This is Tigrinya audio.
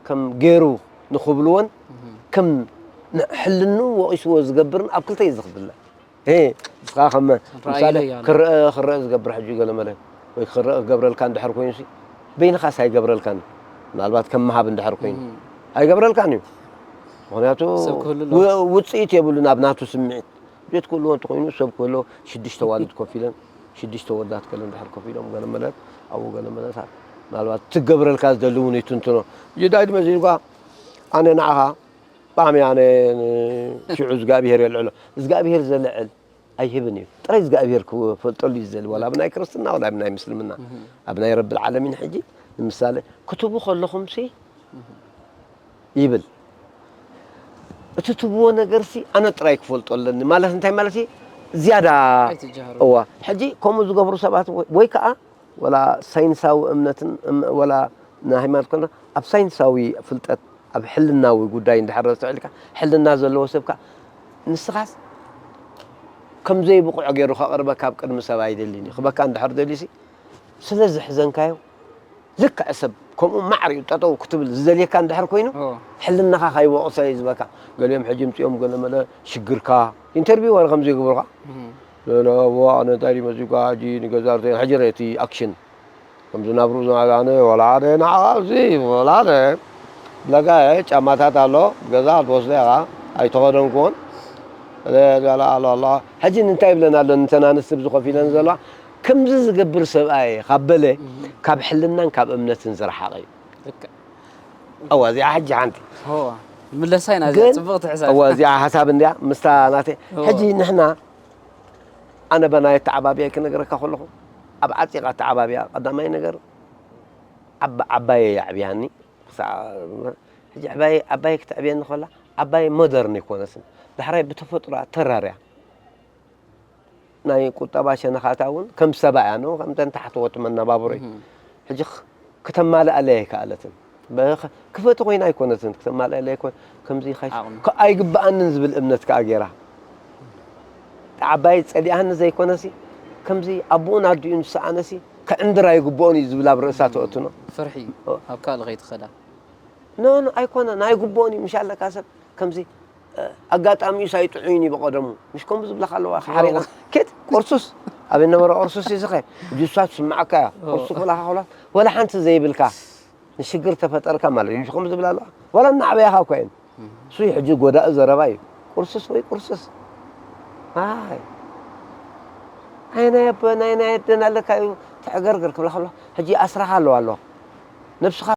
ከም ገይሩ ንኽብልዎን ከም ሕልንኡ ወቒስዎ ዝገብርን ኣብ ክልተ እዩ ዝኽፍለ። ንስኻ ከም ምሳሌ ክረአ ዝገብር ሕጂ ገለመለ ወይ ክረአ ክገብረልካ እንድሕር ኮይኑሲ በይንኻስ ኣይገብረልካን እዩ። ምናልባት ከም ምሃብ እንድሕር ኮይኑ ኣይገብረልካን እዩ። ምኽንያቱ ውፅኢት የብሉን ኣብ ናቱ ስምዒት። ቤት ክህልዎ እንተኾይኑ ሰብ ክህሎ ሽዱሽተ ዋልድ ኮፍ ኢለን ሽዱሽተ ወዳት ገለ እንድሕር ኮፍ ኢሎም ገለመለ ኣብኡ ገለመለታት ምናልባት ትገብረልካ ዝደሊ እውን ይትንትኖ። ይዳይ ድመዚልኳ ኣነ ንዓኻ ብጣዕሚ ኣነ ሽዑ እግዚኣብሄር የልዕሎ እግዚኣብሄር ዘልዕል ኣይህብን እዩ። ጥራይ እግዚኣብሄር ክፈልጠሉ እዩ ዝደሊ ዋላ ብናይ ክርስትና ዋላ ብናይ ምስልምና ኣብ ናይ ረብል ዓለሚን ሕጂ ንምሳሌ ክትቡ ከለኹምሲ ይብል እቲ ትብዎ ነገርሲ ኣነ ጥራይ ክፈልጦ ኣለኒ ማለት እንታይ ማለት እዩ ዝያዳ እዋ ሕጂ ከምኡ ዝገብሩ ሰባት ወይ ከዓ ወላ ሳይንሳዊ እምነትን ወላ ንሃይማኖት ኮና ኣብ ሳይንሳዊ ፍልጠት ኣብ ሕልናዊ ጉዳይ እንድሕር ዘስተውዒልካ ሕልና ዘለዎ ሰብካ ንስኻስ ከም ዘይብቑዕ ገይሩ ከቕርበካ ኣብ ቅድሚ ሰብ ኣይደልን እዩ ክበካ እንድሕር ደልዩሲ ስለ ዝሕዘንካዮ ልክዕ ሰብ ከምኡ ማዕሪኡ ጠጠው ክትብል ዝደልየካ እንድሕር ኮይኑ ሕልናኻ ካይወቕሶ እዩ ዝበካ ገሊኦም ሕጂ ምፅኦም ገለመለ ሽግርካ ኢንተርቪው ወረ ከምዚ ይግብሩኻ ለለዎ ኣነ እንታይ ድዩ መፂኡካ ሕጂ ንገዛ ርተ ሕጂ ረ እቲ ኣክሽን ከምዚ ናብሩ ዝማጋነ ወላ ሓደ ንዓኻ እዚ ወላ ሓደ ብለጋ ጫማታት ኣሎ ገዛ ትወስደ ኢኻ ኣይተኸደንኩዎን ገለ ኣሎ ኣሎ ሕጂ እንታይ ይብለን ኣሎ ንተን ኣንስቲ ብዝኾፍ ኢለን ዘለዋ ከምዚ ዝገብር ሰብኣየ ካብ በለ ካብ ሕልናን ካብ እምነትን ዝረሓቐ እዩ እዋ እዚኣ ሕጂ ሓንቲ ምለሳ ኢና እዚኣ ጽብቕቲ ሕሳብ እዋ እዚኣ ሓሳብ እንድያ ምስታ ናተ ሕጂ ንሕና ኣነ በናይ ኣተዓባብያ ክነግረካ ከለኹ ኣብ ዓፂቓ ኣተዓባብያ ቀዳማይ ነገር ዓባየ የዕብያኒ ሕጂ ዓባየ ዓባየ ክተዕብየኒ ከላ ዓባየ ሞደርን ኣይኮነትን ዳሕራይ ብተፈጥሮኣ ተራርያ ናይ ቁጠባ ሸነኻታ እውን ከም ሰባ እያ ኖ ከምተን ታሕተዎት መነባብሮይ ሕጂ ክተማልኣለይ ኣይከኣለትን ክፈቲ ኮይና ኣይኮነትን ክተማልኣለይ ኣይኮነ ከምዚ ይኸሽ ኣይግብኣንን ዝብል እምነት ከዓ ገይራ ዓባይ ፀሊኣኒ ዘይኮነሲ ከምዚ ኣቦኡን ኣዲኡን ዝሰኣነሲ ክዕንድር ኣይግብኦን እዩ ዝብል ኣብ ርእሳ ተእትኖ ፍርሒ ኣብ ካልእ ከይትኸዳ ኖ ኖ ኣይኮነን ኣይግብኦን እዩ ምሽ ኣለካ ሰብ ከምዚ ኣጋጣሚኡስ ኣይጥዑይን እዩ ብቐደሙ ምሽ ከምኡ ዝብለካ ኣለዋ ሓሪቕ ኬት ቁርሱስ ኣበይ ነበረ ቁርሱስ እዩ ዝኸ ጁሳ ትስምዓካ እያ ቁርሱ ክብላካ ከሎ ወላ ሓንቲ ዘይብልካ ንሽግር ተፈጠርካ ማለት እዩ ከምኡ ዝብላ ኣለዋ ወላ እናዕበያኻ እኮ እየን እሱ ሕጂ ጎዳኢ ዘረባ እዩ ቁርሱስ ወይ ቁርሱስ ኣይ ናይ ኣቦ ናይ ናይ ኣደን ኣለካ እዩ ተዕገርግር ክብላ ከሎ ሕጂ ኣስራኻ ኣለዋ ኣለዋ ነብስኻ